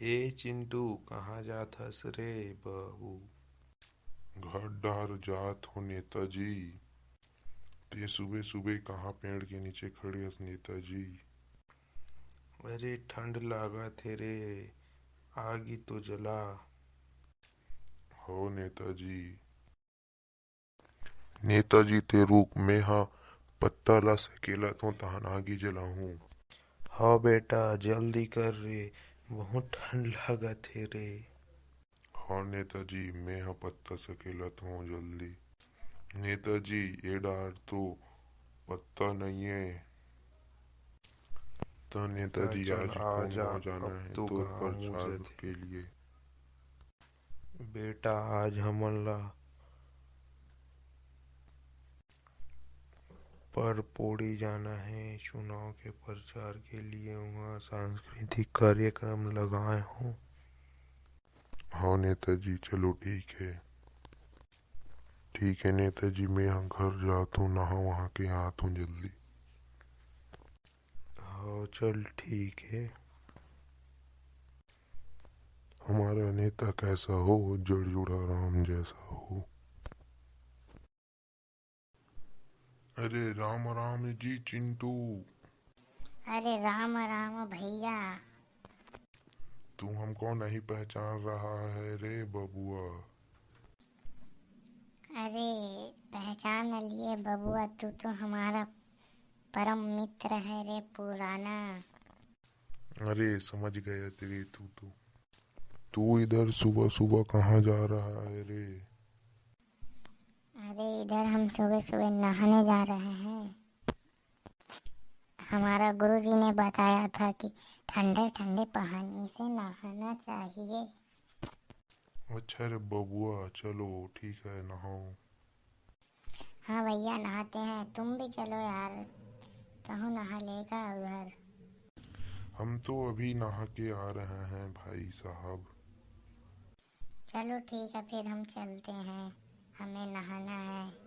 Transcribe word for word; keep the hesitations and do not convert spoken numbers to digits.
ए चिंटू, कहाँ जात हस रे बाबू? घर डार जात हो नेताजी। ते सुबह सुबह कहाँ पेड़ के नीचे खड़े हस नेताजी? अरे ठंड लागत हे रे, आगी तो जला। हो नेताजी। नेताजी ते रुक, मैं हा पत्ता ला सकेलत हों, तहन आगी जलाहूं। हाँ बेटा, जल्दी कर रे, बहुत ठंड लागत हे रे। हाँ नेताजी, मैं हा पत्ता सकेलत हों जल्दी। नेताजी, ए डार तो पत्ता नइये। त नेताजी, चल, आज आ हमको जा, जाना अब है तो तोर गाँव प्रचार मुझे के लिए। बेटा, आज हमन ला परपोड़ी जाना है चुनाव के प्रचार के लिए, वहाँ सांस्कृतिक कार्यक्रम लगाए हों। हाँ नेताजी, चलो ठीक है। ठीक है नेताजी, मैं ह घर जात हों, नहा वहा के आत हों जल्दी। हाँ चल ठीक है। हमारा नेता कैसा हो, जड़ जुड़ा राम जैसा हो। अरे राम राम जी चिंटू। अरे राम राम भैया। तू हमको नहीं पहचान रहा है रे बबुआ? अरे पहचान लिए बबुआ, तू तो हमारा परम मित्र है रे पुराना। अरे समझ गया तेरे तू तो। तू इधर सुबह सुबह कहाँ जा रहा है रे? अरे इधर हम सुबह सुबह नहाने जा रहे हैं। हमारा गुरुजी ने बताया था कि ठंडे ठंडे पानी से नहाना चाहिए। अच्छा रे बबुआ, चलो ठीक है, नहाओ। हाँ भैया, नहाते हैं, तुम भी चलो यार, तहु नहा लेगा उधर। हम तो अभी नहा के आ रहे हैं भाई साहब। चलो ठीक है, फिर हम चलते हैं, हमें नहाना है।